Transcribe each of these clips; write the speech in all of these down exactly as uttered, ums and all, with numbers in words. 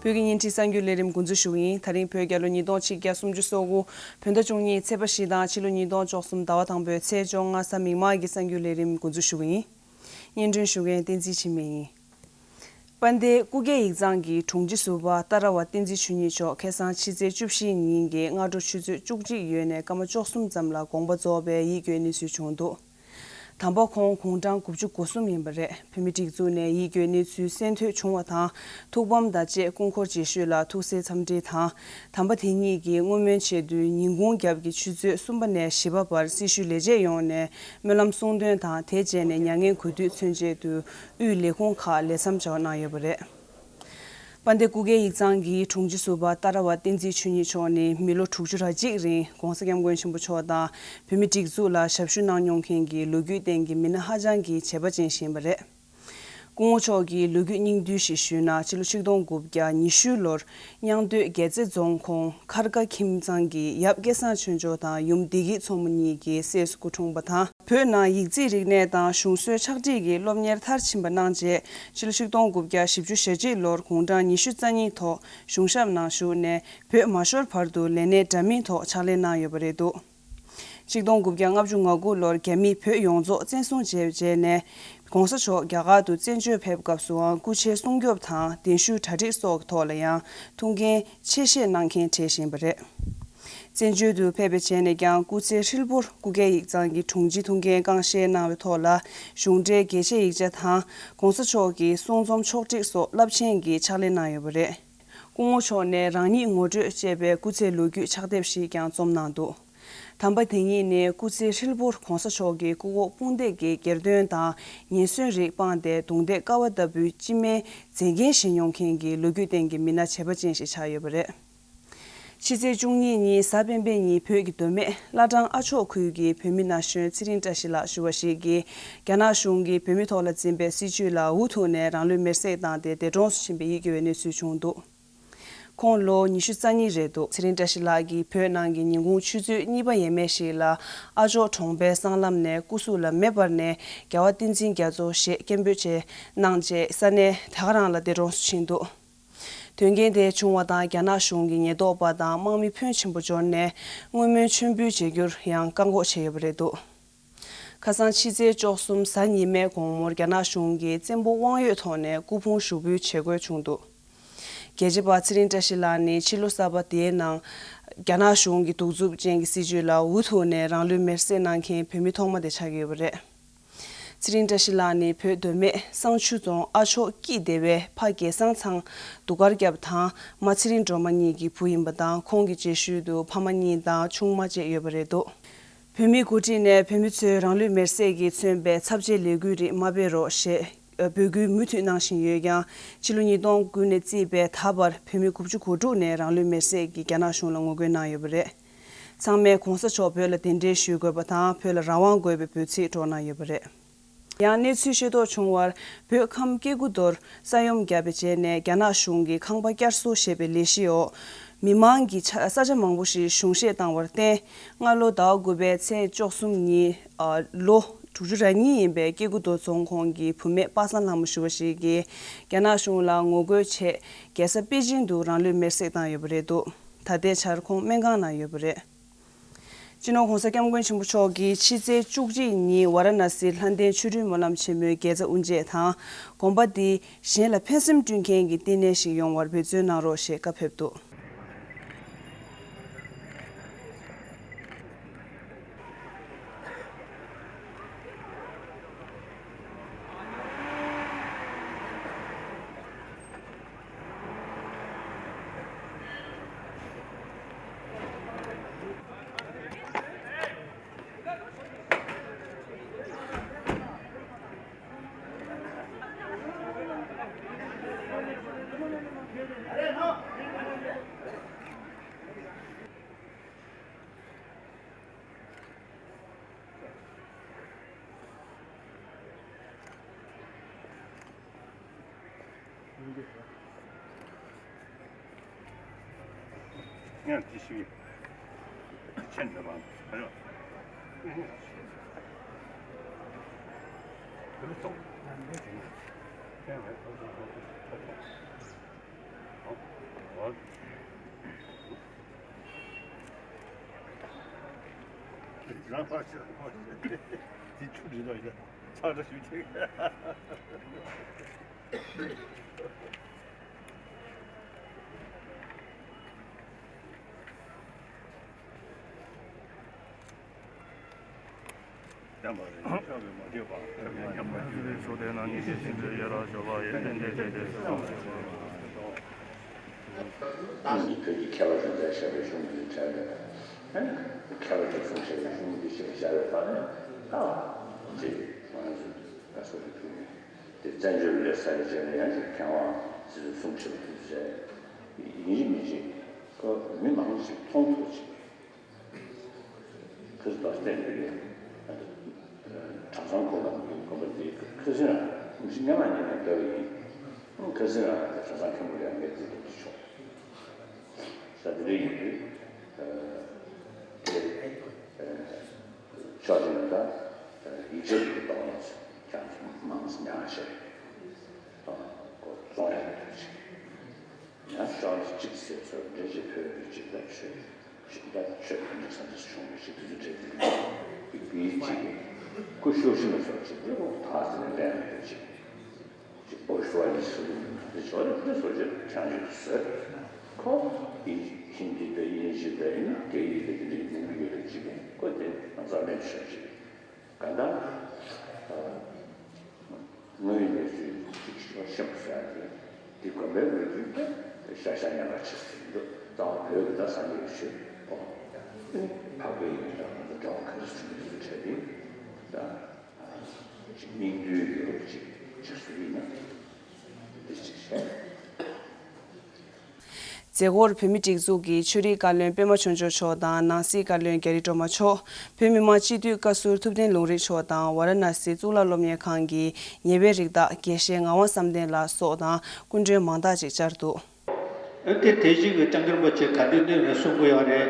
བོད་ཀྱི་བརྙན་འཕྲིན་གསར་འགྱུར་ལས་རིམ་འགོ་འཛུགས་ཞུ་གི་ཡིན། ད་རིང་བོད་རྒྱལ་ལོ་ཉིས་སྟོང་ཆིག་བརྒྱ་སུམ་ཅུ་སོ་དགུ་བོད་ཟླ་བཅུ་གཉིས་ཚེས་པ་བཞི་དང་ཕྱི་ལོ་ཉིས་སྟོང་བཅུ་གསུམ་ཟླ་བ་དང་པོའི་ཚེས་བཅོ་ལྔ་གཟའ་མིག་དམར་གྱི་གསར་འགྱུར་ལས་རིམ་འགོ་འཛུགས་ཞུ་གི་ཡིན། སྙན་སྒྲོན་ཞུ་མཁན་བསྟན་འཛིན་འཆི་མེད་ཡིན། དཔལ་ལྡན་སྐུ་སྒེར་ཡིག་ཚང་གི་དྲུང་ཆེ་ཟུར་པ་ཏཱ་ར་བ་བསྟན་འཛིན་ཆོས་ཉིད་མཆོག་ཁ་སང་ཕྱི་ཚེས་བཅུ་བཞི་ཉིན་གྱི་སྔ་དྲོ་ཆུ་ཚོད་བཅུ་གཅིག་ཡོལ་ནས་སྐར་མ་བཅུ་གསུམ་ཙམ་ལ་དགོངས་པ་རྫོགས་པའི་ཡིད་སྐྱོའི་གནས་ཚུལ་བྱུང་འདུག་དམ་པ་ཁོང་དགུང་གྲངས་དགུ་བཅུ་གོ་གསུམ་ཡིན་པ་རེད། བོད་མིའི་སྒྲིག་འཛུགས་ནས་ཡིད་སྐྱོའི་གནས་ཚུལ་གསན་ཐོས་བྱུང་བ་དང་། ཐུགས་ཕམ་དང་བཅས་སྐུ་འཁོར་རྗེས་ཤུལ་ལ་ཐུགས་གསོའི་འཚམས་འདྲི་དང་། དམ་པ་དེ་ཉིད་ཀྱི་བསྔོ་སྨོན་ཆེད་དུ་ཉིན་གུང་རྒྱབ་ཀྱི་ཆུ་ཚོད་གསུམ་པ་ནས་བཞི་པ་བར་སྲི་ཞུའི་ལས་བྱེད་ཡོངས་ནས་སྨོན་ལམ་གསུང་འདོན་དང་། དེ་རྗེས་ནས་མྱ་ངན་གུས་འདུད་མཚོན་ཆེད་དུ་དབུས་ལས་ཁུངས་ཁག་ལས་མཚམས་སྦྱོར་གནང་ཡོད་པ་རེད། དཔལ་ལྡན་སྐུ་སྒེར་ཡིག་ཚང་གི་དྲུང་ཆེ་ཟུར་པ་ཏཱ་ར་བ་བསྟན་འཛིན་ཆོས་ཉིད་མཆོག་ནི་མི་ལོ་དྲུག་ཅུ་རེ་གཅིག་རིང་༸གོང་ས་༸སྐྱབས་མགོན་ཆེན་པོ་མཆོག་དང་བོད་མིའི་སྒྲིག་འཛུགས་ལ་ཞབས་ཞུ་གནང་མྱོང་མཁན་གྱི་ལོ་རྒྱུས་ལྡན་གྱི་མི་སྣ་ཧ་ཅང་གི་བྱས་པ་ཅན་ཞིག་ཡིན་པ་རེད། སྐུ་ངོ་མཆོག་གི་ལོ་རྒྱུས་སྙིང་བསྡུས་ཤིག་ཞུས་ན། ཕྱི་ལོ་ཆིག་སྟོང་དགུ་བརྒྱ་ཉི་ཤུ་ལོར་གཉང་སྟོད་རྒྱལ་རྩེ་རྫོང་ཁོངས་མཁར་དཀར་ཁྱིམ་ཚང་གི་ཡབ་སྐལ་བཟང་ཆོས་འབྱོར་དང་ཡུམ་བདེ་སྐྱིད་མཚོ་མོ་གཉིས་ཀྱི་སྲས་སུ་སྐུ་འཁྲུངས་པ་དང་། བོད་ནང་ཡིག་རྩིས་རིག་གནས་དང་གཞུང་སྲོལ་ཕྱག་བྲིས་ཀྱི་སློབ་གཉེར་མཐར་ཕྱིན་པ་གནང་རྗེས། ཕྱི་ལོ་ཆིག་སྟོང་དགུ་བརྒྱ་བཞི་བཅུ་ཞེ་གཅིག་ལོར་དགུང་གྲངས་ཉི་ཤུ་རྩ་གཉིས་ཐོག་གཞུང་ཞབས་ནང་ཞུགས་ནས། བོད་མ་ཤོར་བར་དུ་ལས་གནས་འདྲ་མིན་ཐོག་ཕྱག་ལས་གནང་ཡོད་པ་རེད་འདུག་ཆིག་སྟོང་དགུ་བརྒྱ་ལྔ་བཅུ་ང་དགུ་ལོར་རྒྱ་མིས་བོད་ཡོངས་རྫོགས་བཙན་བཟུང་བྱས་རྗེས་ནས། ༸གོང་ས་མཆོག་རྒྱ་གར་དུ་བཙན་བྱོལ་ཕེབས་སྐབས་སུའང་སྐུ་ཕྱྭའི་སྲུང་སྐྱོབ་དང་གདན་ཞུའི་གྲ་སྒྲིག་སོགས་ཐོག་ལ་ཡང་ཐུགས་འགན་ཆེ་བཞེས་གནང་མཁན་གྲས་ཤིག་ཡིན་པ་རེད། བཙན་བྱོལ་དུ་ཕེབས་པའི་རྗེས་ནས་ཀྱང་སྐུ་ཚེ་ཧྲིལ་པོར་སྐུ་སྒེར་ཡིག་ཚང་གི་དྲུང་ཆེའི་ཐུགས་འགན་རྐང་བཞེས་གནང་བའི་ཐོག་ལ། གཞུང་འབྲེལ་གལ་ཆེའི་ཡིག་ཆ་དང་། ༸གོང་ས་མཆོག་གི་གསུང་རྩོམ་ཕྱོགས་བསྒྲིགས་སོགས་རླབས་ཆེན་གྱི་ཕྱག་ལས་གནང་ཡོད་པ་རེད། སྐུ་ངོ་མཆོག་ནས་རང་ཉིད་ངོ་སྤྲོད་ཅེས་པའི་སྐུ་ཚེའི་ལོ་རྒྱུས་ཕྱག་དེབ་ཞིག་ཀྱང་རྩོམ་གནང་འདུག་དམ་པ་དེ་ཉིད་ནི་སྐུ་ཚེ་ཧྲིལ་པོར་༸གོང་ས་མཆོག་གི་སྐུ་འོག་དཔུང་འདེགས་ཀྱི་སྒེར་དོན་དང་ཉེན་ཟོན་རིགས་སྤངས་ཏེ། གདུང་འདེགས་ཀ་བ་ལྟ་བུའི་སྤྱི་སྨན་མཛད་འགན་བཞེས་མྱོང་མཁན་གྱི་ལོ་རྒྱུས་ལྡན་གྱི་མི་སྣ་བྱས་པ་ཅན་ཞིག་ཆགས་ཡོད་པ་རེད། ཕྱི་ཚེས་བཅུ་གཉིས་ཉིན་གཟའ་སྤེན་པའི་ཉིན་བོད་ཀྱི་མདོ་སྨད་བླ་བྲང་ཨ་མཆོག་ཁུལ་གྱི་བོད་མི་ན་གཞོན་ཚེ་རིང་བཀྲ་ཤིས་ལགས་ཞུ་བ་ཞིག་གིས། རྒྱ་ནག་གཞུང་གིས་བོད་མི་ཐོག་ལ་འཛིན་པའི་སྲིད་བྱུས་ལ་འུ་ཐུག་ནས་རང་ལུས་མེར་སྲེག་བཏང་སྟེ་འདས་གྲོངས་སུ་ཕྱིན་པའི་ཡིད་སྐྱོ་བའི་གནས་ཚུལ་བྱུང་འདུག་ཁོང་ལོ་ཉི་ཤུ་རྩ་གཉིས་རེད་འདུག་ཚེ་རིང་བཀྲ་ཤིས་ལགས་ཀྱིས་བོད་ནང་གི་ཉིན་གུང་ཆུ་ཚོད་གཉིས་པ་ཡས་མས་ཤིག་ལ་ཨ་མཆོག་གྲོང་པའི་སྲང་ལམ་ནས་སྐུ་གཟུགས་ལ་མེ་འབར་ནས་རྒྱལ་བ་བསྟན་འཛིན་རྒྱ་མཚོ་ཞེས་སྐད་འབོད་བྱས་གནང་རྗེས། ས་གནས་ད་ག་རང་ལ་འདས་གྲོངས་སུ་ཕྱིན་འདུག་དོན་རྐྱེན་དེ་བྱུང་བ་དང་། རྒྱ་ནག་གཞུང་གི་ཉེན་རྟོག་པ་དང་དམག་མི་ཕོན་ཆེན་པོ་འབྱོར་ནས་བསྔོ་སྨོན་མཆོད་འབུལ་བྱེད་རྒྱུར་ཡང་བཀག་འགོག་བྱས་ཡོད་པ་རེད་འདུག་ཁ་སང་ཕྱི་ཚེས་བཅུ་གསུམ་གཟའ་ཉི་མའི་དགོང་མོར་རྒྱ་ནག་གཞུང་གིས་བཙན་པོ་དབང་ཡོད་ཐོག་ནས་སྐུ་ཕུང་ཞུགས་འབུལ་བྱེད་དགོས་བྱུང་འདུག་རྒྱལ་གཅེས་པ་ཚེ་རིང་བཀྲ་ཤིས་ལགས་ནི་ཕྱི་ལོ་གསར་པ་དེའི་ནང་རྒྱ་ནག་གཞུང་གི་གདུག་རྩུབ་ཅན་གྱི་སྲིད་བྱུས་ལ་འུ་ཐུག་ནས་རང་ལུས་མེར་སྲེག་གནང་མཁན་བོད་མི་ཐོག་མ་དེ་ཆགས་ཀྱི་ཡོད་པ་རེད། ཚེ་རིང་བཀྲ་ཤིས་ལགས་ནི་བོད་མདོ་སྨད་བསང་ཆུ་རྫོང་ཨ་མཆོག་སྐྱིད་སྡེ་བའི་ཕ་རྒྱལ་བཟང་ཚང་གདུགས་དཀར་སྐྱབས་དང་མ་ཚེ་རིང་སྒྲོལ་མ་གཉིས་ཀྱི་བུ་ཡིན་པ་དང་། ཁོང་གི་རྗེས་ཤུལ་དུ་ཕ་མ་གཉིས་དང་ཆུང་མ་བཅས་ཡོད་པ་རེད་འདུག་བོད་མིའི་འགོ་ཁྲིད་ནས་བོད་མི་ཚོས་རང་ལུས་མེར་སྲེག་གིས་མཚོན་པའི་ཚབས་ཆེའི་ལས་འགུལ་རིགས་མ་སྤེལ་རོགས་ཞེས་འབོད་སྐུལ་མུ་མཐུད་གནང་བཞིན་ཡོད་ཀྱང་། ཕྱི་ལོ་ཉིས་སྟོང་དགུ་ནས་བརྩིས་པའི་ད་བར་བོད་མི་དགུ་བཅུ་གོ་དྲུག་ནས་རང་ལུས་མེར་སྲེག་གིས་རྒྱ་ནག་གཞུང་ལ་ངོ་རྒོལ་གནང་ཡོད་པ་རེད། ཚང་མས་གོང་ས་མཆོག་བོད་ལ་གདན་འདྲེན་ཞུ་དགོས་པ་དང་། བོད་ལ་རང་དབང་དགོས་པའི་འབོད་ཚིག་སྒྲོག་གནང་ཡོད་པ་རེད། ཡང་གནས་ཚུལ་ཤེས་རྟོགས་བྱུང་བར། བོད་ཁམས་སྐྱེ་རྒུ་མདོར་ས་ཡོམ་བརྒྱབ་པའི་རྗེས་ནས་རྒྱ་ནག་གཞུང་གིས་ཁང་པ་བསྐྱར་གསོ་ཞེས་པའི་ལས་གཞིའི་འོག་མི་མང་གི་ཆ་ས་ཆ་མང་པོ་ཞིག་གཞུང་བཞེས་བཏང་བར་བརྟེན། སྔ་ལོ་ཟླ་བ་དགུ་པའི་ཚེས་བཅུ་གསུམ་ཉིན། ཨ། ལོ་དྲུག་ཅུ་རེ་གཉིས་ཡིན་པའི་སྐྱེ་རྒུ་མདོ་རྫོང་ཁོངས་ཀྱི་བུད་མེད་པ་སངས་ལྷ་མོ་ཞུ་བ་ཞིག་གིས་རྒྱ་ནག་གཞུང་ལ་ངོ་རྒོལ་ཆེད་རྒྱལ་ས་པེ་ཅིང་དུ་རང་ལུས་མེར་སྲེག་བཏང་ཡོད་པ་རེད་འདུག་ད་ལྟའི་ཆར་ཁོང་སྨན་ཁང་ནང་ཡོད་པ་རེད། སྤྱི་ནོར་༸གོང་ས་༸སྐྱབས་མགོན་ཆེན་པོ་མཆོག་གིས་ཕྱི་ཚེས་བཅུ་གཅིག་ཉིན་ཝཱ་ར་ཎ་སིའི་ལྷ་ལྡན་ཆོ་འཕྲུལ་སྨོན་ལམ་ཆེན་མོའི་དགེ་རྩ་དབུ་འབྱེད་དང་། དགོན་པ་འདི་གཞན་ལ་ཕན་སེམས་བསྐྲུན་མཁན་གྱི་བསྟི་གནས་ཤིག་ཡོང་བར་འབད་བརྩོན་གནང་རོགས་ཞེས་བཀའ་ཕེབས་འདུག་ཡང་དེ་ཞིག་ཡིན། ཁྱེད་འདི་བ་ཨ་རོ། རང་ཕར་ཕྱིར་ཕར་ཕྱིར། དེ་ཆུ་འདྲི་དོ་ཡིན། ཚ་འདྲ་ཞུ་ཆེ། ཕྱོགས་དེ་ན་ཉི་ཟེར་ཟིན་པའི་ཡ་རབས་ཞོ་བ་ཡི་རྟེན་འབྲེལ་བྲལ་ཏེ་སུ་དང་སུ་ཡང་། ད་ནི་བོད་ཀྱི་མཁས་པ་ཅུང་ཟད་བཤད་པའི་གཞུང་འདི་བྲལ་ནས། མཁས་པ་ཅུང་ཟད་བཤད་པའི་གཞུང་འདི་ཞིག་བཞག་པའི་བར་ནས། ད་ཅིག་ང་ཚོ་ད་སོ་སོ་ཕུལ་ནས་དེ་བཙན་བྱོལ་ལས་ས་ཡི་རྗེས་ལ་ཡང་ཅིག་མཁས་དབང་ཟེར་གསུང་ཆེ་བ་ཕུལ་ཟེར། ཡིན་གཅིག་མིན་གཅིག་ཁོ་མི་མང་ཞིག་མཐོང་ཐུབ་ཅིག་ཁ་སང་དོ་སྟེང་དུ་ཡོད། གྲྭ་ཚང་ཁོ་ན་གི་དགོན་པ་འདི་ཁ་སང་རང་མི་སྣ་མ་ཉིད་ནས་བསྡད་པ་ཡིན། ཁ་སང་རང་གྲྭ་ཚང་མཁན་པོ་ཡང་ངས་འདི་འདུག་ཏུ་ཆོག་ས་དེ་རེ་ཡིན་དུས། དེ་ཕྱོགས་གཅིག་ནས་ད་ཡིག་ཆ་ཞིག་གི་གཏོང་ཡིན་ཀྱང་མང་ཉག་ཤས་གཏོང་གོ་བཙོང་ཡག་གི་དུས་ཆེ། ཡང་ཤོག་གཅིག་ཟེར་ཚོ་འདྲེ་ཞིག་ཕོད་རེ་གཅིག་ལ་ཆོས་ཞིག་ལ་ཆོས་ཀྱི་འདྲེ་ས་འདྲེ་བྱུང་བའི་ཞིག་དུས་ཚོད་འདྲེ་དེ་ཡིག་པིའི་གཅིག་གི་སྐུ་ཤོག་ཤིང་ལ་སོགས་ཅིག་ལ་ཐག་ཟིན་ནས་ལེན་མི་འདུག་ཅིག་ཅིག་པོ་ཤོ་ཨ་ཡིག་སུ་འདི་ཆོག་རེ་འདི་སོ་ཅིག་ཆང་ཞིག་བཟོས་ཁོ་ཡིན་ཧིན་དི་དང་དབྱིན་ཇི་དང་ཡིན་སྐད་ཡིག་དང་དེ་འདྲའི་ཡིན་ཡོད་རེ་གཅིག་གི་ཁོ་དེ་ང་རྩ་ལེན་ཤོག་ཅིག་ག་ད། དངོས་ཡོད་གནས་ཚུལ་གཅིག་ཤོག་ཤེས་པ་ཟེར་ཡ་དེ་འདི་དགོན་པའི་ལོ་རྒྱུས་དེ་ཤ་ཤ་ཉག་ཉག་ཆེ་ཟེར་གྱི་འདུག་རྩ་བ་བོད་ཀྱི་ད་ས་གནས་ཀྱི་ཆོས་སྤོང་འཕགས་པའི་ཡིན་ད་ང་ཚོ་འབྲེལ་བ་ག་རེ་བྱུང་གི་འདུག་བྱས་ཏེ་ད་སྙིང་བསྡུས་ཡོད་ཅིག་ཅིག་སུ་ཡིན་ན་འདི་ཅིག་བྱས། མཛད་སྒོར་བོད་མིའི་སྒྲིག་འཛུགས་ཀྱི་ཆོས་རིག་བཀའ་བློན་པད་མ་ཆོས་འབྱོར་མཆོག་དང་ནང་སྲིད་བཀའ་བློན་རྒྱ་རི་སྒྲོལ་མ་མཆོག་བོད་མི་མང་སྤྱི་འཐུས་བཀའ་ཟུར་ཐུབ་བསྟན་ལུང་རིགས་མཆོག་དང་ཝཱ་ར་ཎ་སི་གཙུག་ལག་སློབ་གཉེར་ཁང་གི་ཉེ་བའི་རིགས་བདག་དགེ་བཤེས་ངག་དབང་བསམ་གཏན་ལགས་སོགས་དང་སྐུ་མགྲོན་མང་དག་ཅིག་བཅར་འདུག་ཨ་དེ་དེ་བཞིན་གྱི་སྐྱབས་མགོན་རིན་པོ་ཆེ་ག་དུས་འདི་ནས་གསུང་གི་ཡོད་རེད།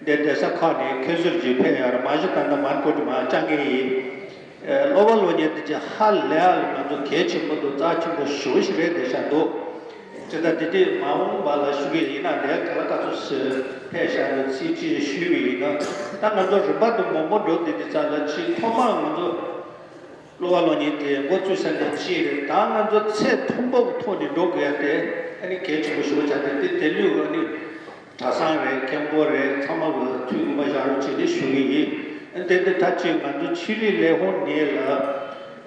འདི་གདན་ས་ཁག་ནས་མཁན་ཟུར་ཅིག་ཕེབས་ཡོད་རེད། མ་གཞི་ད་ལྟ་མར་ཀོ་ཏི་མ་བཅར་མཁན་ཡིན། ཨེ་གློ་བ་གློ་སྙིང་དེ་ཅིག་ཧ་ལས་ཨ་ལ་ང་ཚོ་གལ་ཆེན་པོ་འདུག་རྩ་ཆེན་པོ་ཞེ་པོ་ཞིག་རེད་བསྡད་བཞག་འདུག་དེ་ལྟར་དེ་དུས་མ་འོངས་པ་ལ་ཞུ་གི་ཡིན་ན་འདིར་ག་ལ་ག་ཚོད་ཕེབས་བཞག་ནས་ཚིག་གཅིག་ཞུས་པ་ཡིན་ན། ད་ང་ཚོ་རིམ་པ་དུ་མང་པོ་འགྲོ་བསྡད་དུས་ཙམ་ལ་ཅིག་ཐོག་མར་ང་ཚོ་གློ་བ་གློ་སྙིང་དེ་འགོ་བཙུགས་ས་ནས་ཅིག་རེད། ད་ང་ཚོ་ཚད་མཐོན་པོ་གི་ཐོག་ནས་འགྲོ་དགོས་ཡ་དེ་ཨ་ནི་གལ་ཆེན་པོ་ཞེ་པོ་ཆགས་ཏེ། དེ་དེ་ལུས་ཨ་ནི་གྲྭ་ཚང་རེད། མཁན་པོ་རེད། ཚང་མ་གི་ཐུགས་དགོངས་པ་བཞག་རོགས་བྱས་ནས་ཞུ་གི་ཡིན། ཨ་ནི་དེ་འདི་ད་ཅིག་ང་ཚོ་ཆོས་རིག་ལས་ཁུངས་ནས་ལ།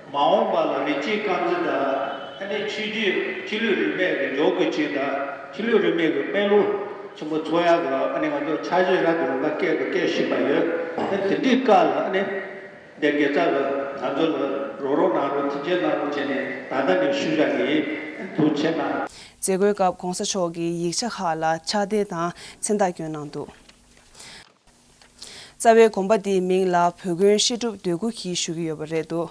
མ་འོངས་པ་ལ་རིགས་གཅིག་རྐང་འཛིན་དང་ཨ་ནི་ཆོས་བརྒྱུད་ཆོས་ལུགས་རིས་མེད་ཀྱི་འཇོག་དགོས་ཅིག་དང་ཆོས་ལུགས་རིས་མེད་ཀྱི་སྨན་ལུགས་ཆེན་པོ་འཚོགས་ཡག་གི་ཨ་ནི་ང་ཚོ་འཆར་གཞི་རབ་ཏུ་རིམ་པ་བཀལ་དུ་བཀལ་བཞིན་པ་ཡོད། ཨ་ནི་དེ་འདྲའི་སྐབས་ལ་ཨ་ནི་འདི་དགེ་རྩ་གི་ང་ཚོ་ལ་རོགས་རོགས་གནང་རོགས་མཐུན་རྐྱེན་གནང་རོགས་བྱས་ནས་ད་ལྟ་ནས་ཞུ་བཞག་གི་ཡིན། ཐུགས་རྗེ་གནང་། མཛད་སྒོའི་སྐབས་གོང་ས་མཆོག་གིས་ཡིག་ཆ་ཁག་ལ་ཕྱག་དེབ་དང་མཚན་རྟགས་བསྐྱོན་གནང་འདུག་རྩ་བའི་དགོན་པ་འདིའི་མིང་ལ་བོད་དགོན་བཤད་སྒྲུབ་འདོད་དགུ་གིས་ཞུ་གི་ཡོད་པ་རེད་འདུག་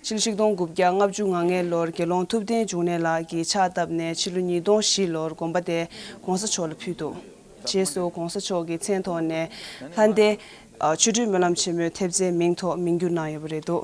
ཕྱི་ལོ་ཆིག་སྟོང་དགུ་བརྒྱ་ལྔ་བཅུ་ང་ལྔ་ལོར་དགེ་སློང་ཐུབ་བསྟན་འབྱུང་གནས་ལགས་ཀྱིས་ཕྱག་བཏབ་ནས་ཕྱི་ལོ་ཉིས་སྟོང་བཞི་ལོར་དགོན་པ་དེ་གོང་ས་མཆོག་ལ་ཕུལ་འདུག་རྗེས་སུ་གོང་ས་མཆོག་གི་མཚན་ཐོག་ནས་ལྷ་ལྡན་ཆོ་འཕྲུལ་སྨོན་ལམ་ཆེན་མོའི་ཐེབས་རྩའི་མིང་ཐོག་མིང་བསྒྱུར་གནང་ཡོད་པ་རེད་འདུག་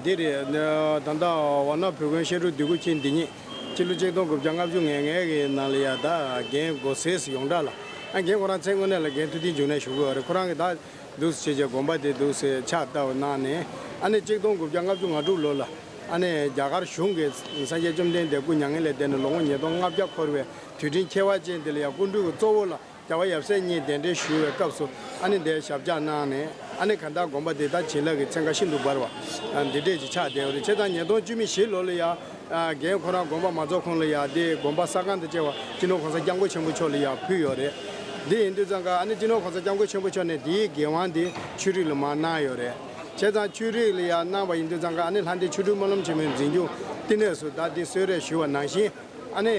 འདི་རེད། ད་ལྟ་ཝཱ་ཎ་བོད་དགོན་བཤད་སྒྲུབ་འདོད་དགུ་ཁྱིམ་འདི་ཉིད་ཕྱི་ལོ་ཆིག་སྟོང་དགུ་བརྒྱ་ལྔ་བཅུ་ང་ལྔ་གི་ནང་ལ་ཡ་ད་རྒན་གོ་སེས་ཡོངས་གྲགས་ལ། ཨ་རྒན་ཁོ་རང་མཚན་དངོས་གནས་ལ་རྒན་ཐུབ་བསྟན་འབྱུང་གནས་ཞུ་གི་ཡོད་རེད། ཁོ་རང་གི་ད་འདུག་སེ་བྱས་བྱས་དགོན་པ་དེ་འདུག་སེ་ཕྱག་བཏབ་གནང་ནས། ཨ་ནི་ཆིག་སྟོང་དགུ་བརྒྱ་ལྔ་བཅུ་ང་དྲུག་ལོ་ལ་ཨ་ནི་རྒྱ་གར་གཞུང་གིས་སངས་རྒྱས་བཅོམ་ལྡན་འདས་སྐུ་མྱ་ངན་ལས་འདས་ནས་ལོ་ངོ་ཉིས་སྟོང་ལྔ་བརྒྱ་འཁོར་བའི་དུས་དྲན་ཁྱད་པར་ཅན་དེ་ལ་ཡང་སྐུ་མགྲོན་གྱི་གཙོ་བོ་ལ་རྒྱལ་བ་ཡབ་སྲས་གཉིས་གདན་འདྲེན་ཞུ་བའི་སྐབས་སུ་ཨ་ནི་འདིར་ཞབས་བཅགས་གནང་ནས། ཨ་ནི་གང་ལྟར་དགོན་པ་འདི་ད་བྱིན་རླབས་ཀྱི་ཚན་ཁ་ཤིན་ཏུ་འབར་བ་འདི་འདྲས་ཀྱི་ཆགས་བསྡད་ཡོད་རེད། བྱས་ཙང་ཉིས་སྟོང་བཅུ་མེད་བཞི་ལོ་ལ་ཡང་རྒན་ཁོ་རང་དགོན་པ་མ་རྫོགས་གོང་ལ་ཡང་འདི་དགོན་པ་ས་ཁང་དང་བཅས་པ་སྤྱི་ནོར་༸གོང་ས་༸སྐྱབས་མགོན་ཆེན་པོ་མཆོག་ལ་ཡང་ཕུལ་ཡོད་རེད། འདི་ཡིན་དུས་ཙང་ཀ་ཨ་ནི་སྤྱི་ནོར་༸གོང་ས་༸སྐྱབས་མགོན་ཆེན་པོ་མཆོག་ནས་འདིའི་འགན་དབང་འདི་ཆོས་རིག་ལ་མར་གནང་ཡོད་རེད། བྱས་ཙང་ཆོས་རིག་ལ་ཡང་གནང་བ་ཡིན་དུས་ཙང་ཀ་ཨ་ནི་ལྷ་ལྡན་ཆོ་འཕྲུལ་སྨོན་ལམ་ཆེན་མོའི་འཛིན་སྐྱོང་བསྟི་གནས་སུ་ད་འདི་གསོལ་རས་ཞུ་བ་ནང་བཞིན། ཨ་ནི་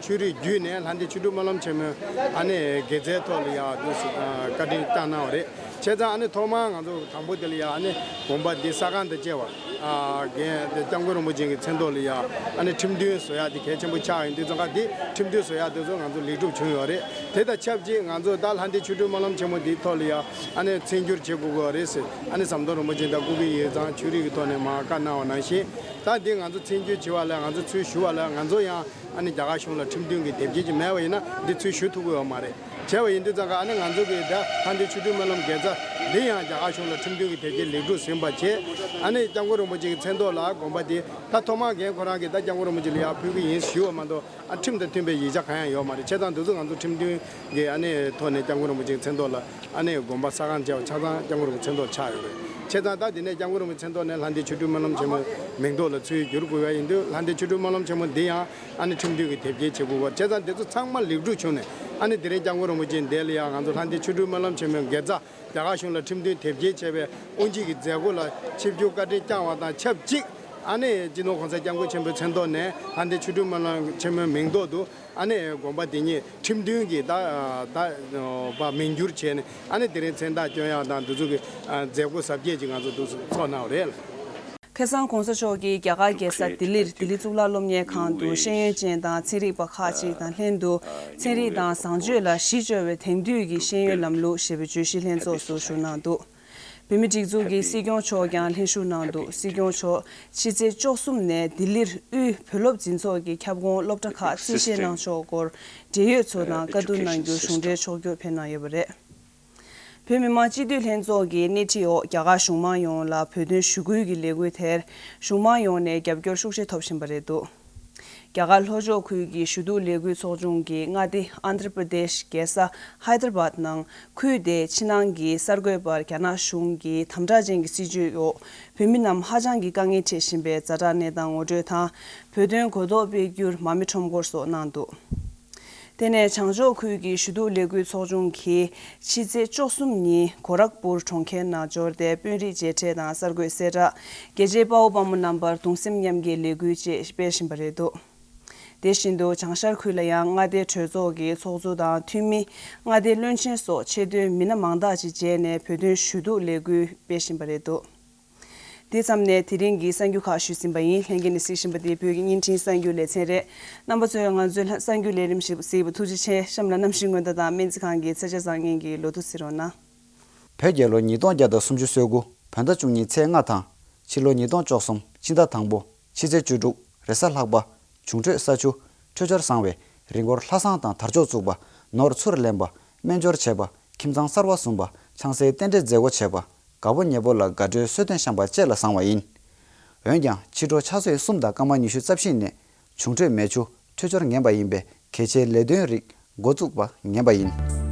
ཆོས་རིག་བརྒྱུད་ནས་ལྷ་ལྡན་ཆོ་འཕྲུལ་སྨོན་ལམ་ཆེན་མོའི་ཨ་ནི་དགེ་རྩའི་ཐོག་ལ་ཡང་འདུག་སེ་བཀའ་དྲིན་བསྐྱངས་གནང་བ་རེད། བྱས་ཙང་ཨ་ནི་ཐོག་མར་ང་ཚོ་དང་པོ་དེ་ལ་ཡང་ཨ་ནི་དགོན་པ་འདི་ས་ཁང་དང་བཅས་པ་རྒན་༸སྐྱབས་མགོན་རིན་པོ་ཆེ་གི་མཚན་ཐོག་ལ་ཡང་ཨ་ནི་ཁྲིམས་མཐུན་བཟོ་ཡག་དེ་གལ་ཆེན་པོ་ཆགས་ཡོང་དུས་ཙང་ཀ་འདི་ཁྲིམས་མཐུན་བཟོ་ཡག་དེ་ཚོ་ང་ཚོ་ལེགས་གྲུབ་བྱུང་ཡོད་རེད། དེ་དང་ཆབས་ཅིག་ང་ཚོ་ད་ལྷ་ལྡན་ཆོ་འཕྲུལ་སྨོན་ལམ་ཆེན་མོ་འདིའི་ཐོག་ལ་ཡང་ཨ་ནི་མཚན་བསྒྱུར་བྱེད་དགོས་ཀྱི་ཡོད་རེད་ཟེར་ཨ་ནི་ཟམ་གདོང་རིན་པོ་ཆེ་དང་སྐུ་སྒེར་ཡིག་ཚང་ཆོས་རིག་གི་ཐོག་ནས་མར་བཀའ་གནང་བ་ནང་བཞིན། ད་འདི་ང་ཚོ་མཚན་བསྒྱུར་བྱེད་པ་ལ་ང་ཚོ་ཚུར་ཞུ་བ་ལ་ང་ཚོ་ཡང་ ཨ་ནི་རྒྱ་གར་གཞུང་ལ་ཁྲིམས་མཐུན་གྱི་དེབ་སྐྱེལ་ཅིག་མེད་པ་ཡིན་ན་འདི་ཚུར་ཞུ་ཐུབ་ཀྱི་ཡོད་མ་རེད། བྱས་པ་ཡིན་དུས་ཙང་ཀ་ཨ་ནི་ང་ཚོ་གི་ད་ལྷ་ལྡན་ཆོ་འཕྲུལ་སྨོན་ལམ་དགེ་རྩ་འདི་ཡང་རྒྱ་གར་གཞུང་ལ་ཁྲིམས་མཐུན་གྱི་དེབ་སྐྱེལ་ལེགས་གྲུབ་ཟིན་པ་བྱས། ཨ་ནི་སྐྱབས་མགོན་རིན་པོ་ཆེ་གི་མཚན་ཐོག་ལ་དགོངས་པ་དེ་ད་ཐོག་མར་རྒན་ཁོ་རང་གིས་ད་སྐྱབས་མགོན་རིན་པོ་ཆེ་ལ་ཡར་ཕུལ་གྱི་ཡིན་ཞུས་པ་མ་གཏོགས། ཨ་ཁྲིམས་དང་མཐུན་པའི་ཡིག་ཆ་གང་ཡང་ཡོད་མ་རེད། བྱས་ཙང་འདི་ཚོ་ང་ཚོ་ཁྲིམས་མཐུན་གྱི་ཨ་ནི་ཐོག་ནས་སྐྱབས་མགོན་རིན་པོ་ཆེའི་མཚན་ཐོག་ལ་ཨ་ནི་དགོངས་པ་ས་ཁང་བཅས་པ་ཆ་ཚང་སྐྱབས་མགོན་རིན་པོ་ཆེའི་མཚན་ཐོག་ཆགས་ཡོད་རེད། བྱས་ཙང་ད་འདི་ནས་སྐྱབས་མགོན་རིན་པོ་ཆེའི་མཚན་ཐོག་ནས་ལྷ་ལྡན་ཆོ་འཕྲུལ་སྨོན་ལམ་ཆེན་མོའི་མིང་ཐོག་ལ་ཚུར་བསྒྱུར་དགོས་པ་ཡིན་དུས་ལྷ་ལྡན་ཆོ་འཕྲུལ་སྨོན་ལམ་ཆེན་མོ་འདི་ཡང་ཨ་ནི་ཁྲིམས་མཐུན་གྱི་དེབ་སྐྱེལ་བྱེད་དགོས་པ། བྱས་ཙང་འདི་ཚོ་ཚང་མ་ལེགས་གྲུབ་བྱུང་ནས་ཨ་ནི་དེ་རིང་སྐྱབས་མགོན་རིན་པོ་ཆེ་འདི་ལ་ཡང་ང་ཚོ་ལྷ་ལྡན་ཆོ་འཕྲུལ་སྨོན་ལམ་ཆེན་མོའི་དགེ་རྩ་རྒྱ་གར་གཞུང་ལ་ཁྲིམས་མཐུན་དེབ་སྐྱེལ་བྱས་པའི་དབུ་འབྱེད་ཀྱི་མཛད་སྒོ་ལ་ཆིབས་བསྒྱུར་བཀའ་དྲིན་བསྐྱངས་པ་དང་ཆབས་ཅིག་ཨ་ནི་སྤྱི་ནོར་གོང་ས་སྐྱབས་མགོན་ཆེན་པོའི་མཚན་ཐོག་ནས་ལྷ་ལྡན་ཆོ་འཕྲུལ་སྨོན་ལམ་ཆེན་མོའི་མིང་ཐོག་ཏུ་ཨ་ནི་དགོན་པ་འདི་ཉིད་ཁྲིམས་མཐུན་གྱི་ད་ད་པ་མིང་བསྒྱུར་བྱས་ནས་ཨ་ནི་དེ་རིང་མཚན་རྟགས་བསྐྱོན་ཡག་དང་འདི་ཚོ་གི་མཛད་སྒོ་གཟབ་རྒྱས་ཅིག་ང་ཚོ་འདུག་སེ་ཚོགས་གནང་བ་རེད། ཁ་སང་གོང་ས་མཆོག་གིས་རྒྱ་གར་རྒྱལ་ས་ལྡི་ལིར་ལྡི་ལི་གཙུག་ལག་སློབ་གཉེར་ཁང་དུ་ཤེས་ཡོན་ཅན་དང་ཚན་རིག་པ་ཁག་ཅིག་དང་ལྷན་དུ་ཚན་རིག་དང་བཟང་སྤྱོད་ལ་གཞི་བཅོལ་བའི་དེང་དུས་ཀྱི་ཤེས་ཡོན་ལམ་ལུགས་ཞེས་པའི་བརྗོད་གཞི་ལྷན་ཚོགས་སུ་ཞུགས་གནང་འདུག་བོད་མིའི་སྒྲིག་འཛུགས་ཀྱི་སྲིད་སྐྱོང་མཆོག་ཀྱང་ལྷན་ཞུགས་གནང་འདུག་སྲིད་སྐྱོང་མཆོག་ཕྱི་ཚེས་བཅུ་གསུམ་ནས་ལྡི་ལིར་དབུས་བོད་སློབ་འཛིན་ཚོགས་ཀྱི་ཁྱབ་ཁོངས་སློབ་གྲྭ་ཁག་རྩིས་བཞེས་གནང་ཕྱོགས་སྐོར་འབྲེལ་ཡོད་ཚོ་དང་བཀའ་བསྡུར་གནང་རྒྱུར་གཞུང་འབྲེལ་ཕྱོགས་བསྐྱོད་ཕེབས་གནང་ཡོད་པ་རེད། བོད་མི་མང་སྤྱི་འཐུས་ལྷན་ཚོགས་ཀྱི་སྣེ་ཁྲིད་འོག་རྒྱ་གར་གཞུང་མང་ཡོངས་ལ་བོད་དོན་ཞུ་སྐུལ་གྱི་ལས་འགུལ་དེར་གཞུང་མང་ཡོངས་ནས་རྒྱབ་སྐྱོར་ཤུགས་ཆེ་ཐོབ་བཞིན་པ་རེད་འདུག་རྒྱ་གར་ལྷོ་ཕྱོགས་ཁུལ་གྱི་ཞུ་གཏུག་ལས་འགུལ་ཚོགས་ཆུང་གིས་མངའ་སྡེ་ཨན་དྷྲ་པྲ་དེཤ་རྒྱལ་ས་ཧའི་དར་བཱད་ནང་ཁུལ་དེའི་ཕྱི་ནང་གི་གསར་འགོད་པར་རྒྱ་ནག་གཞུང་གི་དམ་དྲག་ཅན་གྱི་སྲིད་བྱུས་འོག་བོད་མི་རྣམས་ཧ་ཅང་གི་དཀའ་ངལ་འཕྲད་བཞིན་པའི་ཛ་དྲག་གནས་སྟངས་ངོ་སྤྲོད་དང་། བོད་དོན་གོ་རྟོགས་སྤེལ་རྒྱུར་མ་དམིགས་ཁྲོམ་སྐོར་སོགས་གནང་འདུག་དེ་ནས་བྱང་ཕྱོགས་ཁུལ་གྱི་ཞུ་གཏུག་ལས་འགུལ་ཚོགས་ཆུང་གིས་ཕྱི་ཚེས་བཅུ་གསུམ་ཉིན་གོ་རག་པུར་གྲོང་ཁྱེར་ནང་འབྱོར་ཏེ་དཔོན་རིགས་མཇལ་འཕྲད་དང་གསར་འགོད་གསལ་བསྒྲགས། རྒྱལ་གཅེས་དཔའ་བོ་དཔའ་མོ་རྣམ་པར་གདུང་སེམས་མཉམ་སྐྱེད་ལས་འགུལ་བཅས་སྤེལ་བཞིན་པ་རེད་འདུག་དེ་བཞིན་དུ་བྱང་ཤར་ཁུལ་ལ་ཡང་མངའ་སྡེའི་གྲོས་ཚོགས་ཀྱི་ཚོགས་གཙོ་དང་འཐུས་མི། མངའ་སྡེའི་བློན་ཆེན་སོགས་ཆེད་དོན་མི་སྣ་མང་དག་ཅིག་མཇལ་ནས་བོད་དོན་ཞུ་གཏུག་ལས་འགུལ་སྤེལ་བཞིན་པ་རེད་འདུག་དེ་མཚམས་ནས་དེ་རིང་གི་གསར་འགྱུར་ཁག་ཞུས་ཟིན་པ་ཡིན། ལྷན་རྒྱས་ནས་གཟིགས་བཞིན་པ་དེ་བོད་ཀྱི་བརྙན་འཕྲིན་གསར་འགྱུར་ལེ་ཚན་རེད། རྣམ་པ་ཚོས་ང་ཚོའི་གསར་འགྱུར་ལས་རིམ་ཞིག་གཟིགས་པར་ཐུགས་རྗེ་ཆེ། གཤམ་ལ་གནམ་གཤིས་སྔོན་བརྡ་དང་སྨན་རྩིས་ཁང་གི་ཚེ་ཆེ་བཟང་ངན་གྱི་ལོ་ཐོ་གཟིགས་རོགས་གནང་། བོད་རྒྱལ་ལོ་ཉིས་སྟོང་བརྒྱ་དང་སུམ་ཅུ་སོ་དགུ་བོད་ཟླ་བཅུ་གཉིས་ཚེས་ལྔ་དང་། ཕྱི་ལོ་ཉིས་སྟོང་བཅུ་གསུམ་ཕྱི་ཟླ་དང་པོ་ཕྱི་ཚེས་བཅུ་དྲུག་རེས་གཟའ་ལྷག་པ། འབྱུང་འཕྲོད་ས་ཆུ། འཕྲོད་སྦྱོར་བཟང་བས་རི་མགོར་ལྷ་བསང་དང་དར་ལྕོག་བཙུགས་པ། ནོར་ཚུར་ལེན་པ། སྨན་སྦྱོར་བྱེད་པ། ཁྱིམ་ཚང་གསར་བ་བཟུང་བ། ཆང་སའི་རྟེན་འབྲེལ་མཛད་སྒོ་བྱེད་པ། དགའ་པོ་ཉེ་པོ་ལ་དགའ་སྤྲོའི་གསོལ་སྟོན་བཤམས་པ་བཅས་ལ་བཟང་བ་ཡིན། འོན་ཀྱང་ཕྱི་དྲོ་ཆུ་ཚོད་གསུམ་དང་སྐར་མ་ཉི་ཤུ་རྩ་བཞི་ནས་འབྱུང་འཕྲོད་མེ་ཆུ་འཕྲོད་སྦྱོར་ངན་པ་ཡིན་པས་གལ་ཆེའི་ལས་དོན་རིགས་འགོ་བཙུགས་པ་ངན་པ་ཡིན།